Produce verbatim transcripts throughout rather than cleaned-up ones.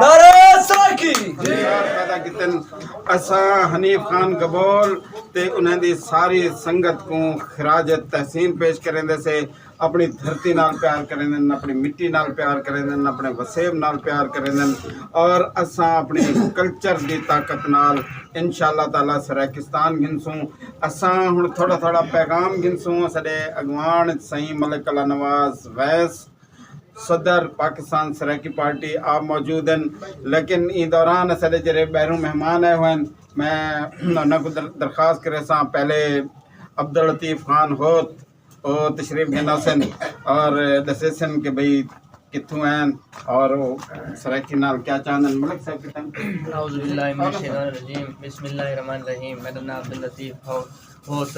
نعرہ سرائیکی۔ پیدا کیتن۔ اساں حنیف خان گبول تے انہاں دی ساری سنگت کوں خراج تحسین پیش کریندے سے۔ اپݨی دھرتی نال پیار کریندن، اپݨی مٹی نال پیار کریندن، اپݨے وسیب نال پیار کریندن، اور اساں اپݨی کلچر دی طاقت نال انشاءاللہ تعالیٰ سرائیکستان گھنسوں۔ اساں ہݨ تھوڑا تھوڑا پیغام گھنسوں، اساݙے اڳواݨ سئیں ملک اللہ نواز ویس، صدر پاکستان سرائیکی پارٹی، آپ موجود ہن، لیکن ایں دوران اساݙے جیڑھے ٻاہروں مہمان آئے ہوئے ہن، میں انہاں کوں در-، درخواست کریساں، پہلے عبداللطیف خان ہوت، او تشریف گھن آسن اور ݙسیسن کہ بھئی کتھوں آئن اور او سرائیکی نال کیا چاہندن۔ ملک صاحب کتھوں؟ اعوذ باللہ من الشیطان الرجیم، بسم اللہ الرحمن الرحیم۔ میݙا ناں عبداللطیف ہو-، ہوت،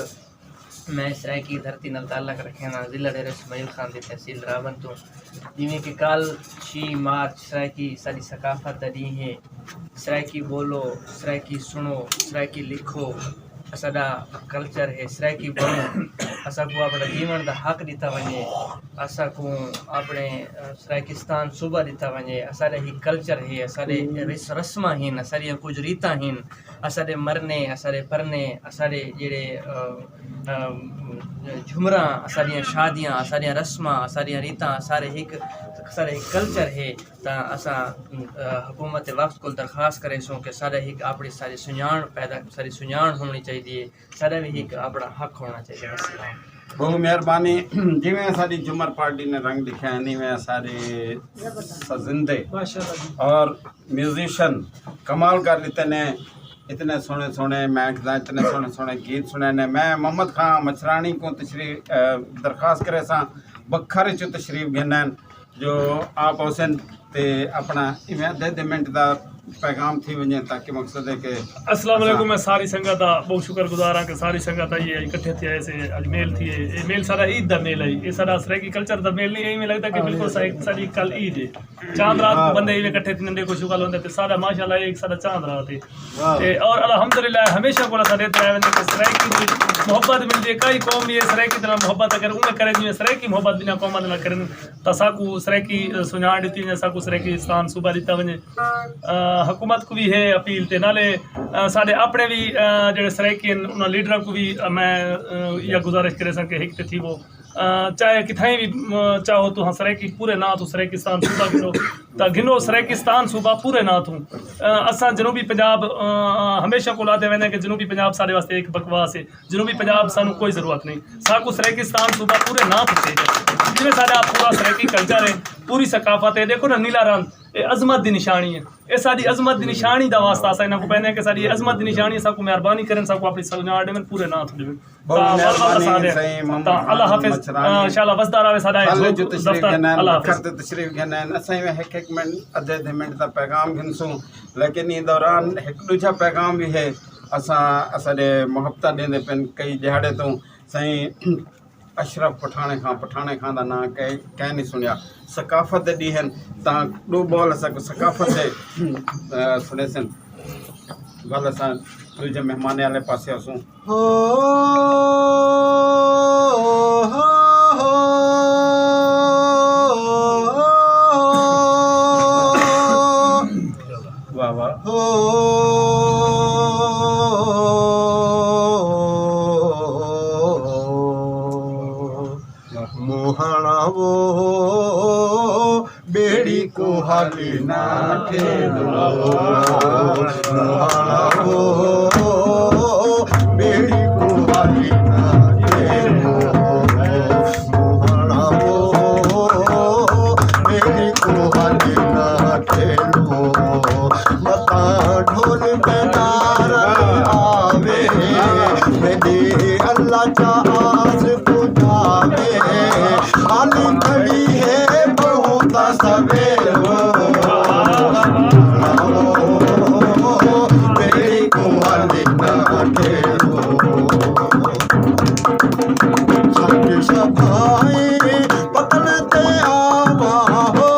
میں سرائیکی دھرتی نال تعلق رکھینداں، ضلع ڈیرہ اسماعیل خان دی تحصیل راون توں۔ جیویں کہ کل چھی مارچ سرائیکی ساݙی ثقافت دا ݙینہہ ہے، سرائیکی ٻولو، سرائیکی سݨو، سرائیکی لکھو، اساݙا کلچر ہے، سرائیکی بݨو۔ اساکوں اپݨا جیوݨ دا حق ݙتا ونڄے، اساکوں اپݨے، اَ، سرائیکستان صوبہ ݙتا ونڄے۔ اساݙا ہک کلچر ہے، اساݙے رس-، رسماں ہن، اساݙیاں کجھ ریتاں ہن، اساݙے مرنے، اساݙے پرنے، اساݙے جیڑھے، اَ، اَ، جھمراں، اساݙیاں شادیاں، اساݙیاں رسماں، اساݙیاں ریتاں، سارے ہک، سارے ہک کلچر ہے۔ تاں اساں، اَ، حکومت وقت کول درخواست کریسوں کہ ساݙا ہک اپݨی ساری سنڄاݨ پیدا، ساری سنڄاݨ ہووݨی چاہیدی ہے۔ ساݙا وی ہک اپݨا حق ہووݨا چاہیدا۔ السلام۔ بہت مہربانی۔ جیویں اساݙی جھمر پارٹی نے رنگ ݙکھائے، نیویں اساݙے سزندے اور میوزیشن کمال کر ݙتے نے۔ اتنے سوہݨے سوہݨے میک دا، اتنے سوہݨے سوہݨے گیت سݨے نے۔ میں محمد خان مچھراݨی کوں تشریف، اَ، درخواست کریساں، بکھر چوں تشریف گھنن۔ جو آپ حسین تے اپݨا ایویں ادھے ادھے منٹ دا پیغام تھی ونڄے، تاکہ مقصد ہے کہ السلام علیکم۔ میں ساری سنگت دا بہت شکر گزار ہاں کہ ساری سنگت آئی ہے، اکٹھے تھی آئے سے، اڄ میل تھی ہے۔ اے میل سارا عید دا میل ہے، اے سارا سرائیکی کلچر دا میل نہیں۔ ایویں لڳدا کہ بالکل سا-، ساری کل عید ہے۔ چاند رات کوں بندے ایویں اکٹھے تھیندے، کوئی شغل ہوندے تے سارا ماشاءاللہ اے سارا چاند رات ہے۔ تے اور الحمدللہ ہمیشہ کول اساݙے تے آئے ویندے کہ سرائیکی دی محبت ملدی ہے۔ کئی قوم بھی ہے سرائیکی دے نال محبت اگر اونویں کرے جیویں سرائیکی محبت ٻیاں قوماں دے نال کرن، تاں ساکوں سرائیکی، اَ، سنڄاݨ ݙتی ونڄے، ساکوں سرائیکستان صوبہ ݙتا ونڄے۔ اَ، حکومت کوں وی ہے اپیل، تے نالے، اَ، ساݙے اپݨے وی، اَ، جیڑھے سرائیکی ہن، انہاں لیڈراں کوں وی، اَ، میں، اَ، ایہا گزارش کریساں کہ ہک تے تھیوو، اَ، چاہے کتھائیں وی، اَ، چاہو تہاں سرائیکی پورے ناں توں سرائیکستان صوبہ گھنو، تاں گھنو سرائیکستان صوبہ پورے ناں توں۔ اَ، اساں جنوبی پنجاب، اَ، ہمیشہ کول آہدے ویندے کہ جنوبی پنجاب ساݙے واسطے ہک بکواس ہے۔ جنوبی پنجاب سانوں کوئی ضرورت نہیں۔ ساکوں سرائیکستان صوبہ پورے ناں تے چاہیدا۔ جیویں ساݙا پورا سرائیکی کلچر ہے، پوری ثقافت ہے۔ ݙیکھو نا نیلا رن، اے عظمت دی نشانی ہے۔ اے ساݙی عظمت دی نشانی دا واسطہ اساں انہاں کوں پیندے ہیں کہ ساݙی عظمت دی نشانی ہے، ساکوں مہربانی کرن، ساکوں اپݨی سنڄاݨ ݙیون پورے ناں تے ݙیون۔ بہت تاں ول ول مہربانی اساݙے۔ سائیں محمد تاں اللہ خان حافظ۔ مچھراݨی۔ انشاءاللہ وسدا رہوے ساݙا اے کل جو تشریف دفتر۔ گھنن، اللہ حافظ۔ بکھر تے تشریف گھنن، اساں ایویں ہک ہک منٹ ادھے ادھے منٹ دا پیغام گھنسوں، لیکن ایں دوران ہک ݙوجھا پیغام وی ہے۔ اساں، اساݙے محبتاں ݙیندے پن کئی ݙیہاڑے توں۔ سائیں اشرف پٹھاݨے خان، پٹھاݨے خان دا ناں کہیں، کہیں نہیں سݨیا۔ ثقافت دے ݙینہہ ہن تاں ݙو ٻول اساکوں ثقافت دے، اَ، سݨیسن۔ ول اساں ݙوجھے مہمانیں والے پاسے ہوسوں۔ ہو، ہو، ہو۔ واہ واہ۔ ہو، موہݨا وو ٻیڑی کوں حالی نہ کھیݙو، موہݨا وو ٻیڑی کوں حالی نہ کھیݙو، موہݨا وو ٻیڑی کوں حالی نہ کھیݙو۔ متاں ڈھول بینار آوے، میݙی اللہ چا آس پڄاوے۔ حالی کھڑی ہے ٻہوں تاں سویرو، میݙی کوں حالی نہ کھیݙو۔ سچ سبھائیں پتل تے آواں ہو۔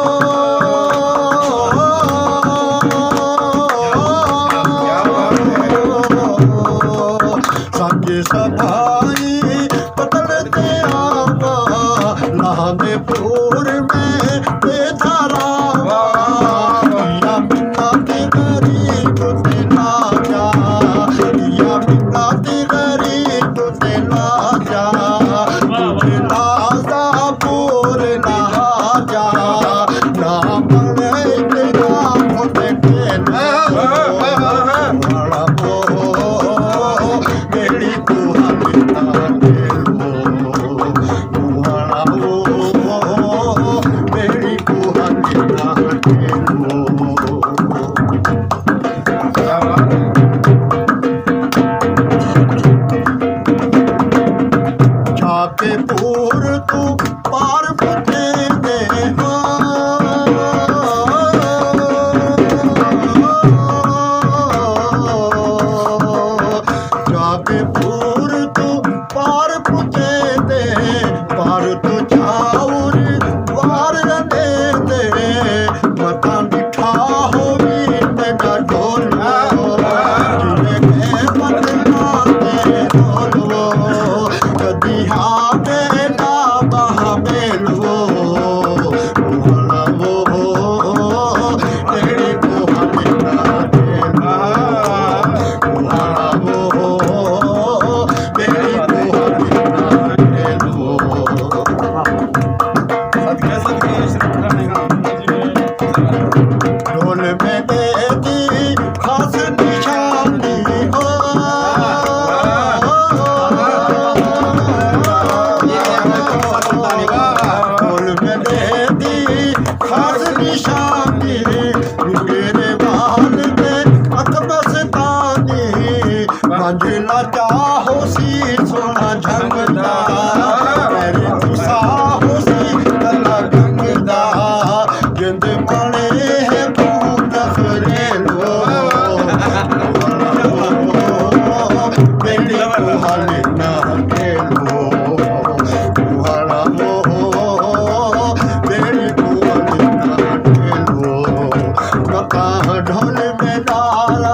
ڈھول دے نال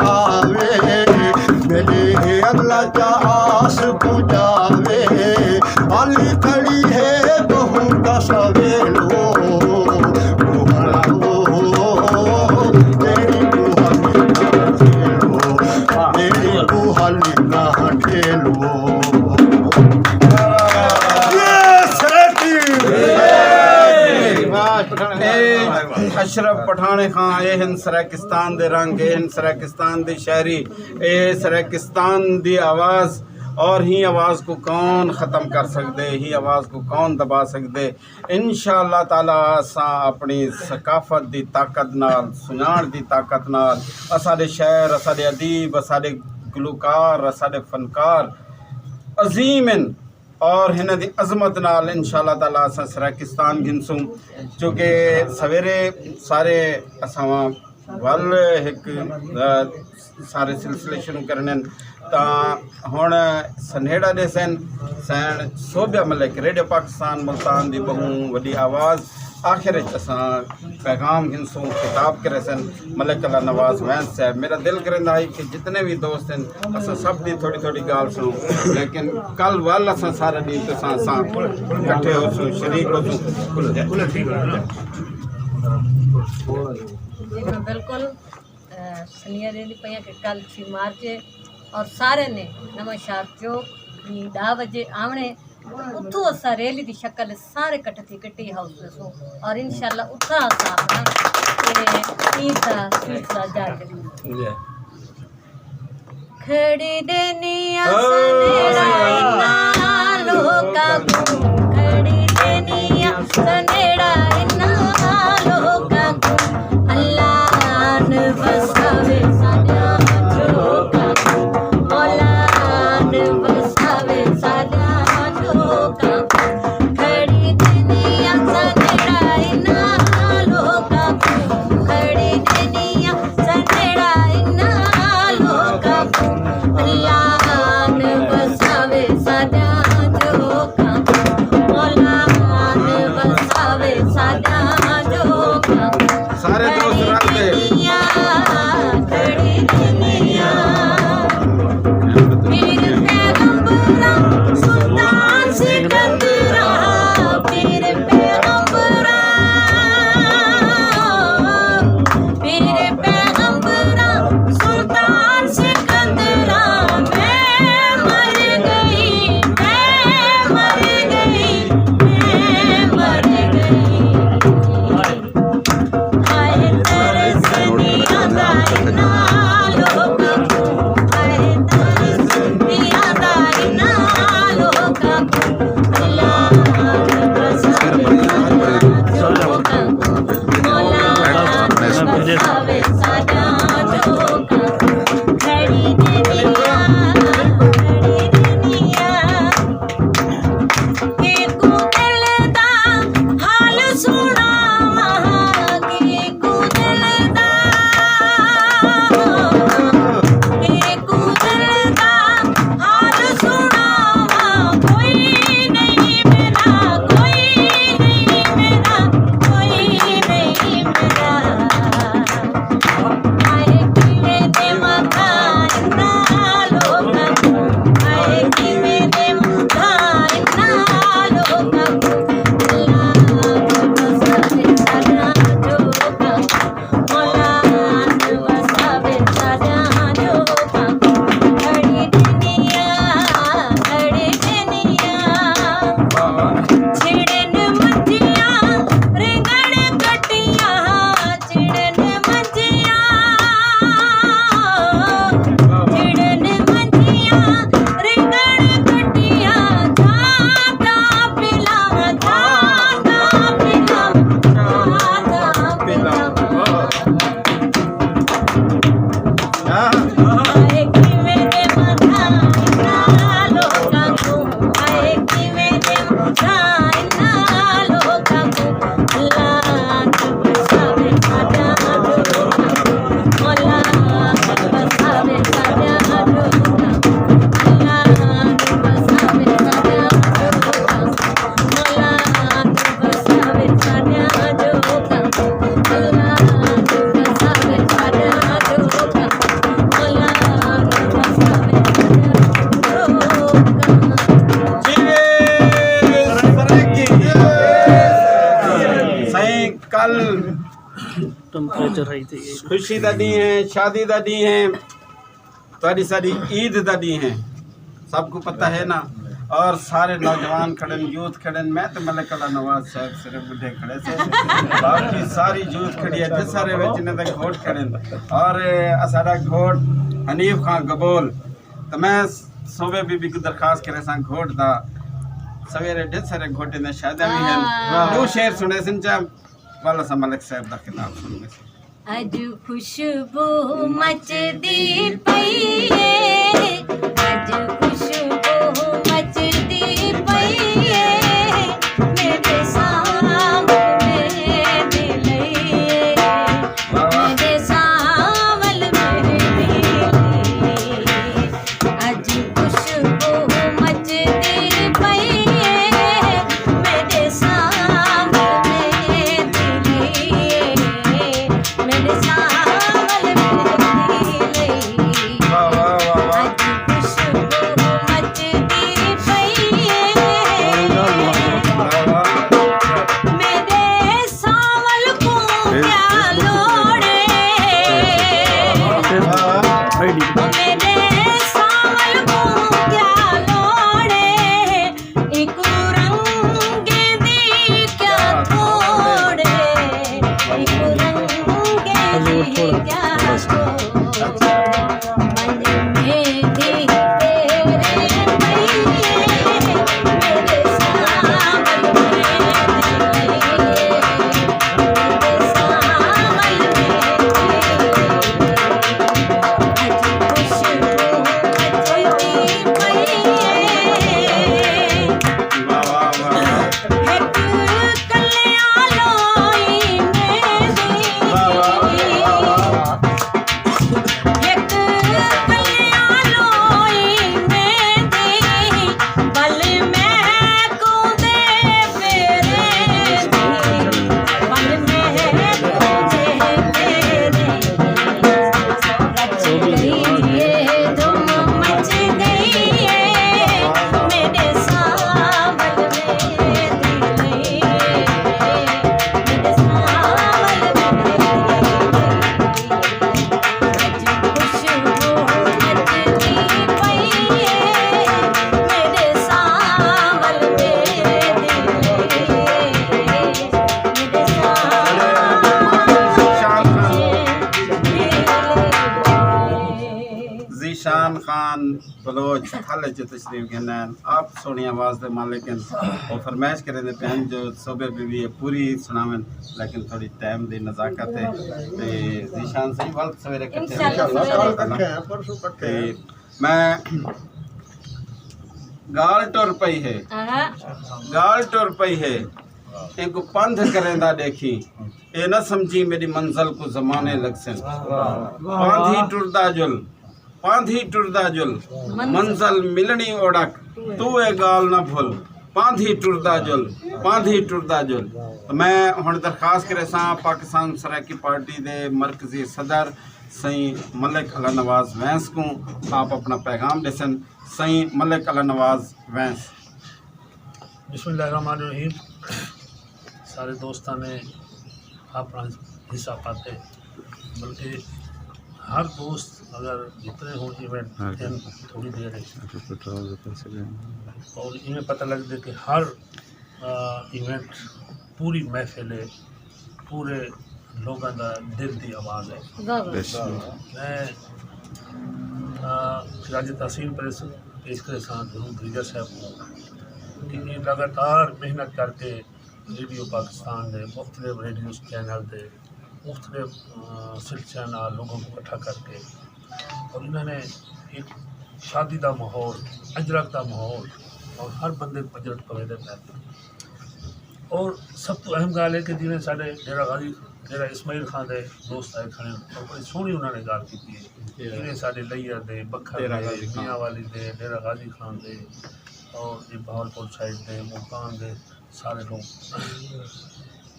آوے، میݙے اللہ چا آس پڄاوے۔ علی کھڑی ہے بہو دا سویلو، بہو، تیݙی بہو علی نہ کھیلو، تیݙی بہو علی نہ کھیلو۔ اے اشرف پٹھاݨے خان، اے ہن سرائیکستان دے رنگ، اے ہن سرائیکستان دے شاعری، اے سرائیکستان دی آواز۔ اور ہی آواز کو کون ختم کر سڳدے، ہی آواز کو کون دبا سڳدے؟ انشاءاللہ تعالیٰ اساں اپݨی ثقافت دی طاقت نال، سنڄاݨ دی طاقت نال، اساݙے شاعر، اساݙے ادیب، اساݙے گلوکار، اساݙے فنکار عظیم ہن۔ اور ہنہاں دی عظمت نال انشاءاللہ تعالیٰ اساں سرائیکستان گھنسوں، چونکہ سویرے سارے اساں ول ہک، آ، سارے سلسلے شروع کرݨے ہن۔ تاں ہݨ سنیہڑا ݙیسن سئیں صوبیہ ملک، ریڈیو پاکستان ملتان دی ٻہوں وݙی آواز۔ آخر اچ اساں پیغام گھنسوں، خطاب کریسن ملک اللہ نواز وینس صاحب۔ میݙا دل کریندا ہئی کہ جتنے وی دوست ہن، اساں سب دی تھوڑی تھوڑی ڳالھ سݨوں، لیکن کل ول اساں سارے ݙینہہ تساں اساں اکٹھے ہوسوں، شریک ہوسوں۔ جی ہاں، بالکل۔ اے، سنیہا ݙیندی پئی ہاں کہ کل چھی مارچ ہے اور سارے نے نواں شہر چوک ݙینہہ ݙاہ وڄے آوݨے۔ اتھوں اساں ریلی دی شکل اچ سارے کٹھے تھی کے ٹی ہاؤس ویسوں اور انشاءاللہ اتھاں اساں اپݨا اے عید دا سلسلہ جاری رکھوں۔ کھڑی ݙینی آں سنیہڑا انہاں لوکاں کوں، کھڑی ݙینی آں سنیہڑا انہاں لوکاں کوں۔ اللہ آن وساوے ساݙیاں جھوکاں کوں، مولا آن وساوے ساݙیاں جھوکاں کوں۔ کھڑی ݙینی آں سنیہڑا انہاں لوکاں کوں، کھڑی ݙینی آں سنیہڑا انہاں لوکاں کوں۔ اللہ آن وساوے ساݙیاں جھوکاں کوں، مولا آن وساوے ساݙیاں جھوکاں کوں۔ سارے دوست رل کے۔ کھڑی ݙینی آں، کھڑی ݙینی آں۔ پیر پیغمبراں، سلطان سکندراں، پیر پیغمبراں، پیر پیغمبراں، سلطان سکندراں، میں مر ڳئی، میں مر ڳئی، میں مر ڳئی۔ ہائے ترس نی آندا انہاں لوکاں کوں، ہائے ترس نی آندا انہاں لوکاں کوں۔ اللہ وساوے ساݙیاں جھوکاں کوں، مولا وساوے ساݙیاں جھوکاں کوں۔ کھڑی ݙینی آں، کھڑی ݙینی آں۔ کیکوں دل دا حال سݨاواں، کیکوں دل دا، کیکوں دل دا حال سݨاواں۔ کوئی نہیں میرا، کوئی نہیں میرا، کوئی نہیں میرا۔ خوشی دا ݙینہہ ہے، شادی دا ݙینہہ ہے، تہاݙی ساری عید دا ݙینہہ ہے، سب کو پتہ ہے نا۔ اور سارے نوجوان کھڑن، یوتھ کھڑن، میں تے ملک اللہ نواز صاحب صرف ٻڈھے کھڑے سے، باقی ساری یوتھ کھڑی ہے، جس سارے وچ انہاں دے گھوٹ کھڑن۔ اور اساݙا گھوٹ حنیف خان گبول، تو میں صوبے بی بی کو درخواست کرے ساں گھوٹ دا، سویرے ڈھیر سارے گھوٹے نے شادیاں بھی ہیں، ݙو شعر سݨے سن چا، والا سا ملک صاحب دا خطاب سݨے سن۔ اڄ خوشبو مچدی پئی اے، اڄ خوشبو مچدی پئی اے، میݙے سانول مہندی لئی اے، میݙے سانول مہندی لئی اے۔ اڄ خوشبو مچدی پئی اے، میݙے سانول مہندی لئی اے، میݙے سانول مہندی لئی اے۔ واہ، واہ، واہ، واہ۔ اڄ خوشبو مچدی پئی اے۔ واہ، واہ۔ میݙے سانول کوں کیا لوڑ اے۔ او میݙے سانول کوں کیا لوڑ اے۔ ایکوں رنگ دی کیا تھوڑ اے۔ ایکوں رنگ دی کیا تھوڑ اے۔ ذیشان خان بلوچ تھل اچ تشریف گھن آئن۔ آپ سوہݨی آواز دے مالک ہن۔ او فرمائش کریندے پئے ہن جو صوبے بی بی اے پوری سݨاون، لیکن تھوڑی ٹائم دی نزاکت ہے۔ تے ذیشان سئیں ول سویرے کٹھے انشاءاللہ، سویرے۔ تے میں ڳالھ ٹر پئی ہے، ڳالھ ٹر پئی ہے، اینکوں پندھ کریندا ݙیکھیں، اے نہ سمجھیں میݙی منزل کوں زمانے لڳسن۔ پاندھی ٹردا جل، پاندھی ٹردا جل، منزل ملݨی اوڑک، توں اے ڳالھ نہ بھل، پاندھی ٹردا جل، پاندھی ٹردا جل۔ تاں میں ہݨ درخواست کریساں پاکستان سرائیکی پارٹی دے مرکزی صدر سئیں ملک اللہ نواز وینس کوں، آپ اپݨا پیغام ݙیسن۔ سئیں ملک اللہ نواز وینس۔ بسم اللہ الرحمن الرحیم۔ سارے دوستاں نے اپݨا حصہ پاتے، بلکہ ہر دوست اگر جتنے ہوں ایونٹ تھئن، تھوڑی دیر ہے۔ اور ایویں پتہ لڳدے کہ ہر، آ، ایونٹ پوری محفل ہے، پورے لوگاں دا دل دی آواز ہے۔ میں، آ، خراج تحسین پیش، پیش کریساں ضرور دھریجہ صاحب کوں کہ ایں لگاتار محنت کر کے ریڈیو پاکستان دے مختلف ریڈیو چینل تے مختلف، آ، سلسلے نال لوگوں کو اکٹھا کر کے اور انہوں نے ایک شادی دا ماحول، اجرک دا ماحول اور ہر بندے کو اجرک پویندے پئے۔ اور سب تو اہم ڳالھ ہے کہ جیویں ساݙے ڈیرہ غازی، ڈیرہ اسماعیل خان دے دوست آئے کھڑے ہیں اور بڑی سوہݨی انہاں نے ڳالھ کیتی ہے۔ جیویں ساݙے لیا دے، بکھر دے، میاں والی دے، ڈیرہ غازی خان دے اور یہ بہاولپور سائیڈ دے، ملتان دے، سارے لوگ،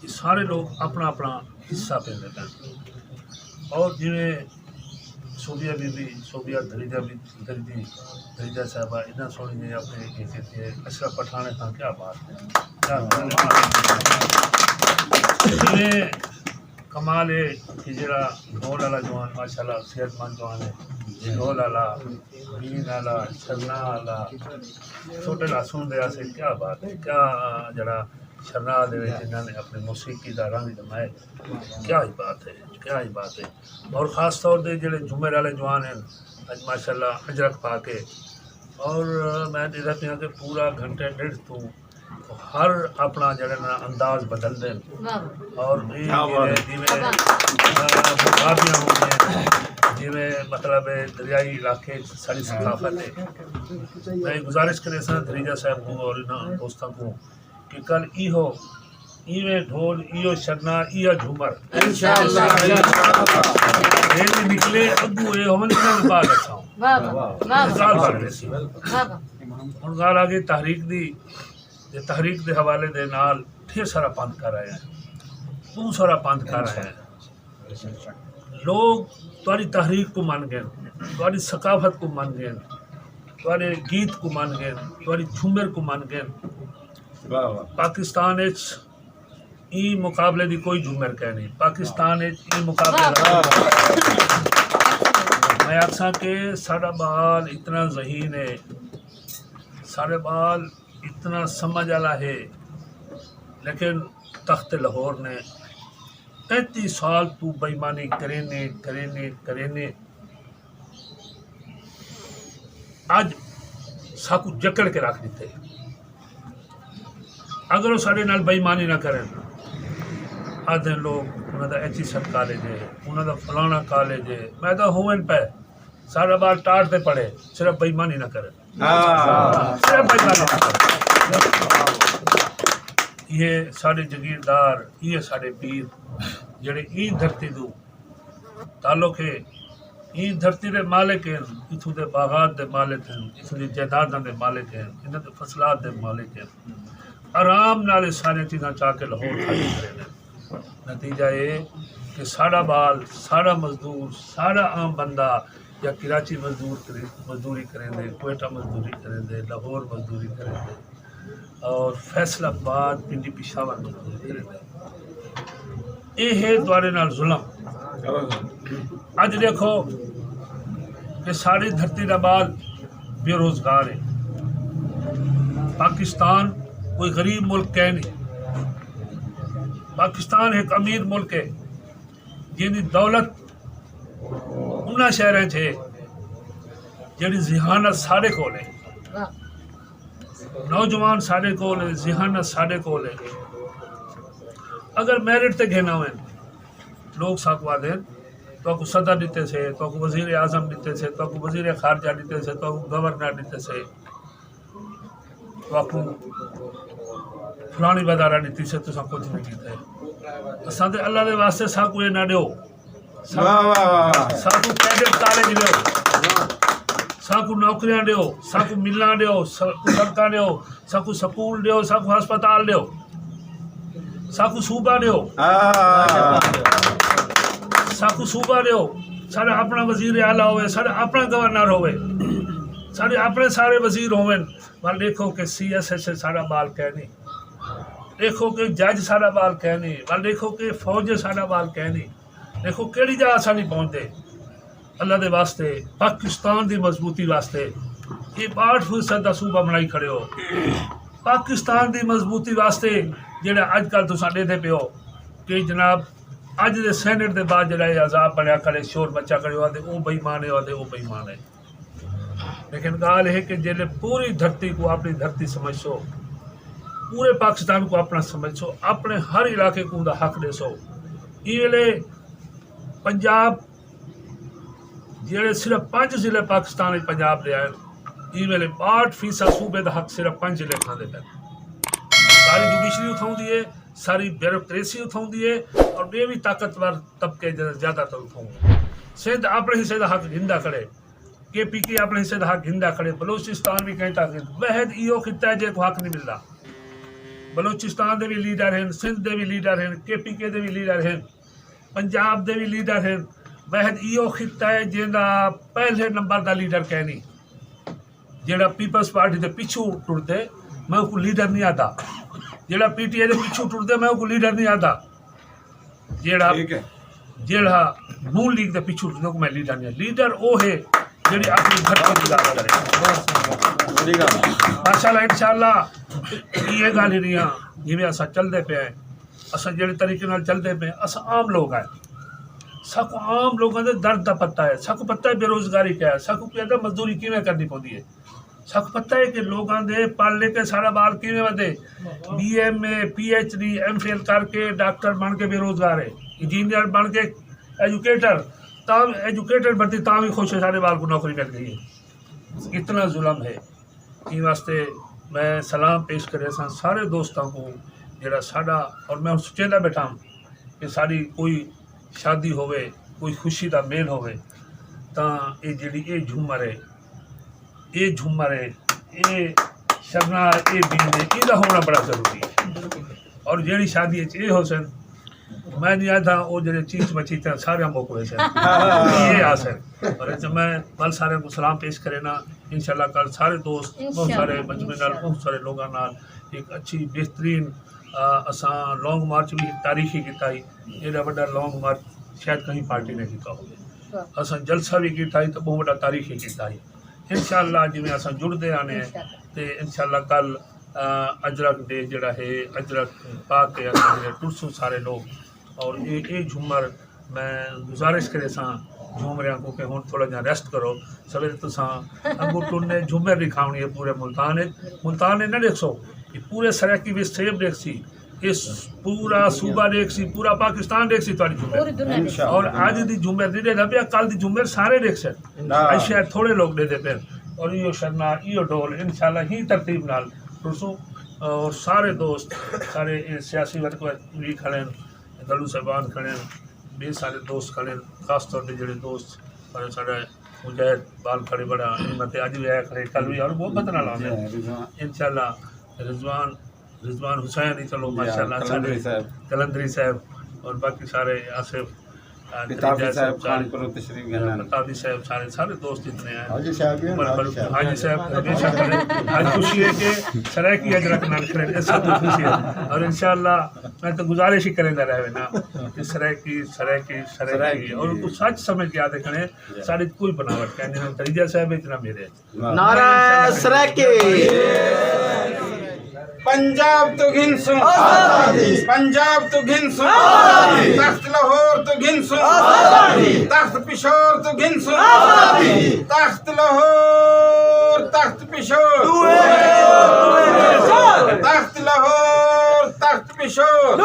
یہ سارے لوگ اپݨا اپݨا حصہ پیندے پئے۔ اور جیویں صوبیہ بی بی، صوبیہ دھریجہ بی، دھریجی، دھریجہ صاحبہ، اتنا سوہݨی نے اپݨے کیتے تے اشرف پٹھاݨے تاں کیا بات ہے۔ کیا بات ہے۔ جیویں کمال ہے کہ جڑا ڈھول والا جوان ماشاءاللہ صحت مند جوان ہے۔ ڈھول والا، بین والا، چھرنا والا، چھوٹے لا سن دے آسے۔ کیا بات ہے، کیا جڑا چھرنا دے وچ انہاں نے اپنی موسیقی دا رنگ جمائے۔ کیا ہی بات ہے، کیا ہی بات ہے۔ اور خاص طور تے جڑے جھمر والے جوان ہیں، اج ماشاءاللہ اجرک پا کے، اور میں ݙیہدا پیاں کہ پورا گھنٹے ݙیڈھ توں ہر اپݨا جیڑھا نا انداز بدلدے ہن۔ اور اے جیویں، جیویں، آ، بابیاں ہوندیاں، جیویں مطلب دریائی علاقے اچ ساݙی ثقافت ہے۔ میں گزارش کریساں دھریجہ صاحب کوں اور انہاں دوستاں کوں کہ کل ایہو، ایویں ڈھول، ایہو چھرنا، ایہا جھمر۔ انشاءاللہ۔ اے وی نکلے، اڳوں اے ہوون، انہاں دے بعد اساں ہوون۔ واہ واہ، واہ واہ۔ مثال بݨ ویسی۔ واہ واہ۔ ہݨ ڳالھ آ ڳئی تحریک دی، تے تحریک دے حوالے دے نال ڈھیر سارا پندھ کر آئے ہیں، ٻہوں سارا پندھ کر آئے ہیں۔ لوگ تہاݙی تحریک کوں من ڳئن، تہاݙی ثقافت کوں من ڳئن، تہاݙے گیت کوں من ڳئن، تہاݙی جھمر کوں من ڳئن۔ واہ واہ۔ پاکستان اچ ایں مقابلے دی کوئی جھمر کائنی۔ پاکستان اچ ایں مقابلے دا، میں آکھساں کہ ساݙا ٻال اتنا ذہین ہے، ساݙے ٻال اتنا سمجھ والا ہے، لیکن تخت لاہور نے تینتی سال توں بے ایمانی کرینے، کرینے، کرینے۔ اڄ ساکوں جکڑ کے رکھ ݙتے۔ اگر او ساݙے نال بے ایمانی نہ کرن، آہدن لوگ انہاں دا ایچ ای سر کالج ہے، انہاں دا فلانا کالج ہے، میں تاں ہوون پئے، ساݙا ٻال ٹاٹ تے پڑھے، صرف بے ایمانی نہ کرن۔ ہاں۔ صرف بے ایمانی نہ کرن۔ ایہ ساݙے جاگیردار، ایہ ساݙے پیر، جیڑھے ایں دھرتی توں تعلق ہے، ایں دھرتی دے مالک ہن، اتھوں دے باغات دے مالک ہن، اتھوں دی جائیداداں دے مالک ہن، انہاں دے فصلات دے مالک ہن۔ آرام نال اے ساریاں چیزاں چا کے لاہور کھڑے کریندے۔ نتیجہ اے کہ ساݙا ٻال، ساݙا مزدور، ساݙا عام بندہ یا کراچی مزدور کرے، مزدوری کریندے، کوئٹہ مزدوری کریندے، لاہور مزدوری کریندے، اور فیصل آباد، پنڈی پشاور مزدوری کریندے۔ اے ہے تہاݙے نال ظلم۔ اڄ ݙیکھو کہ ساݙی دھرتی دا ٻال بے روزگار ہے۔ پاکستان کوئی غریب ملک کائنی۔ پاکستان ہک امیر ملک ہے، جیندی دولت انہاں شہراں اچ ہے جیڑھی ذہانت ساݙے کول ہے۔ نوجوان ساݙے کول ہے، ذہانت ساݙے کول ہے۔ اگر میرٹ تے گھن آون، لوگ ساکوں آہدن، تہاکوں صدر ݙتے سے، تہاکوں وزیر اعظم ݙتے سے، تہاکوں وزیر خارجہ ݙتے سے، تہاکوں گورنر ݙتے سے، تہاکوں فلانی ودارہ ݙتی سے، تساں کجھ نہیں کیتا ہے۔ اساں تے اللہ دے واسطے ساکوں اے نہ ݙیو۔ واہ، واہ، واہ، واہ۔ ساکوں کیڈٹ کالج ݙیو، ساکوں نوکریاں ݙیو، ساکوں ملاں ݙیو، ساکوں سڑکاں ݙیو، ساکوں سکول ݙیو، ساکوں ہسپتال ݙیو، ساکوں صوبہ ݙیو، ہاں۔ ساکوں صوبہ ݙیو، ساݙا اپݨا وزیر اعلیٰ ہووے، ساݙا اپݨا گورنر ہووے، ساݙے اپݨے سارے وزیر ہوون، ول ݙیکھو کہ سی ایس ایس اچ ساݙا ٻال کائنی، ݙیکھو کہ جج ساݙا ٻال کائنی، ول ݙیکھو کہ فوج ساݙا ٻال کائنی۔ ݙیکھو کیڑھی جاہ اساں نہیں پہنچدے۔ اللہ دے واسطے، پاکستان دی مضبوطی واسطے، اے ٻاہٹھ فیصد دا صوبہ بݨائی کھڑے ہو۔ پاکستان دی مضبوطی واسطے جیڑھا اڄ کل تساں ݙیہدے پئے ہو کہ جناب اڄ دے سینیٹ دے بعد جیڑھا اے عذاب بݨیا کھڑے، شور مچا کھڑے ہو، آہدے او بے ایمان ہے، آہدے او بے ایمان ہے۔ لیکن ڳالھ ہے کہ جیلے پوری دھرتی کوں اپݨی دھرتی سمجھسو، پورے پاکستان کوں اپݨا سمجھسو، اپݨے ہر علاقے کوں اوندا حق ݙیسو، ایں ویلے پنجاب جیڑھے صرف پنج ضلع پاکستان وچ پنجاب دے ہن، ایں ویلے ٻاہٹھ فیصد صوبے دا حق صرف پنج ضلع کھاندے پئن۔ ساری جوڈیشری اتھاؤں دی ہے، ساری بیوروکریسی اتھاؤں دی ہے، اور ٻئے وی طاقتور طبقے جیڑھے زیادہ تر اتھاؤں ہن۔ سندھ اپݨے حصے دا حق گھندا کھڑے، کے پی کے اپݨے حصے دا حق گھندا کھڑے، بلوچستان وی کہیں تک گھن۔ وحد ایہو خطہ ہے جیکوں حق نہیں ملدا۔ بلوچستان دے وی لیڈر ہن، سندھ دے وی لیڈر ہن، کے پی کے دے وی لیڈر ہن، پنجاب دے وی لیڈر ہن۔ وحد ایہو خطہ ہے جیندا پہلے نمبر دا لیڈر کائنی۔ جیڑھا پیپلز پارٹی دے پچھوں ٹردے، میں اوکوں لیڈر نہیں آہدا۔ جیڑھا پی ٹی آئی دے پچھوں ٹردے، میں اوکوں لیڈر نہیں آہدا۔ جیڑھا جیڑھا نون لیگ دے پچھوں ٹردے، کوں میں لیڈر نہیں، لیڈر او ہے جیڑھی اپݨی دھرتی دی ڳالھ کرے۔ ماشاءاللہ، انشاءاللہ ایہ ڳالھ ہی نہیں آ۔ جیویں اساں چلدے پئے ہیں، اساں جیڑھے طریقے نال چلدے پئے ہیں، اساں عام لوگ ہیں، ساکوں عام لوگاں دے درد دا پتہ ہے، ساکوں پتہ ہے بے روزگاری کیا ہے، ساکوں پتہ ہے مزدوری کیویں کرنی پوندی ہے۔ ساکوں پتہ ہے کہ لوگاں دے پڑھ لکھ کے ساݙا ٻال کیویں ودے۔ B M A, P H D, M Phil کر کے ڈاکٹر بݨ کے بے روزگار ہے، انجینئر بݨ کے، ایجوکیٹر، تاں ایجوکیٹڈ بندے تاں وی خوش ہے، ساݙے ٻال کوں نوکری مل ڳئی ہے۔ اتنا ظلم ہے۔ ایں واسطے میں سلام پیش کریساں سارے دوستاں کوں، جیڑھا ساݙا، اور میں ہݨ سوچیندا ٻیٹھا ہاں کہ ساݙی کوئی شادی ہووے، کوئی خوشی دا میل ہووے، تاں اے جیڑھی اے جھمر ہے، اے جھمر ہے، اے شرنا، اے بین ہے، ایندا ہووݨا بڑا ضروری ہے۔ اور جیڑھی شادی اچ اے ہوسن، میں نہیں آہدا، او جیڑھے چیچ مچیچ ہیں، سارے موقع ہوئے سن۔ اے آسن۔ اور اچ میں ول سارے کوں سلام پیش کرینا۔ انشاءاللہ کل سارے دوست، بہت سارے مجمع نال، بہت سارے لوگاں نال ایک اچھی بہترین، آ، اساں لانگ مارچ بھی تاریخی کیتا ہی۔ ایݙا وݙا لانگ مارچ شاید کہیں پارٹی نے کیتا ہووے۔ اساں جلسہ بھی کیتا ہی، تاں ٻہوں وݙا تاریخی کیتا ہی۔ انشاءاللہ جیویں اساں جڑدے آنے ہیں، تے انشاءاللہ کل، آ، اجرک ڈے جیڑھا ہے، اجرک پا کے اساں جیڑھے ٹرسوں سارے لوگ۔ اور اے، اے جھمر میں گزارش کریساں جھمریاں کوں کہ ہݨ تھوڑا جیہاں ریسٹ کرو، سویرے تساں اڳوں ٹرنے، جھمر ݙکھاوݨی ہے پورے ملتان وچ۔ ملتان وچ نہ ݙیکھسو، اے پورے سرائیکی وچ سیب ݙیکھسی، اے پورا صوبہ ݙیکھسی، پورا پاکستان ݙیکھسی تہاݙی جھمر۔ اور اڄ دی جھمر نہیں ݙیکھدا پیا، کل دی جھمر سارے ݙیکھسن۔ اڄ شاید تھوڑے لوگ ݙیہدے پئن۔ اور ایہو شرنا، ایہو ڈھول انشاءاللہ ہی ترتیب نال ٹرسوں۔ اور سارے دوست، سارے اے سیاسی ورکر بھی کھڑے ہیں، گلو صاحبان کھڑے ہیں، ٻئے سارے دوست کھڑے ہیں، خاص طور تے جیڑھے دوست، اور ساݙا مجاہد بال کھڑے بڑا ہمت ہے، اڄ وی آیا کھڑے، کل وی، اور محبت نال آندے۔ انشاءاللہ رضوان، رضوان حسین ہی، چلو ماشاءاللہ، سارے قلندری صاحب اور باقی سارے آصف، آ، پتافی صاحب، خان پوروں تشریف گھن آئے۔ پتافی صاحب، سارے، سارے دوست اتنے ہیں۔ حاجی صاحب بھی ہیں، حاجی صاحب۔ حاجی صاحب ہمیشہ کھڑے۔ اڄ خوشی ہے کہ سرائیکی اجرک نال کھڑے، اس سے تو خوشی ہے۔ اور انشاءاللہ میں تو گزارش ہی کریندا رہ وینا کہ سرائیکی، سرائیکی، سرائیکی۔ اور کوں سچ سمجھ کے آندے کھڑے، ساݙے کوئی بناوٹ کائنی، نہ تریجہ صاحب اچ، نہ میرے اچ۔ نعرہ سرائیکی۔ پنجاب توں گھنسوں آزادی، پنجاب توں گھنسوں آزادی، تخت لاہور توں گھنسوں آزادی، تخت پشور توں گھنسوں آزادی، تخت لاہور، تخت پشور، تخت لاہور، تخت پشور،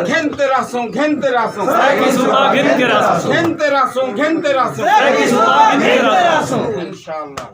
گھن تے رہسوں، گھن تے رہسوں، گھن تے رہسوں، گھن تے رہسوں، گھن تے رہسوں۔ انشاءاللہ۔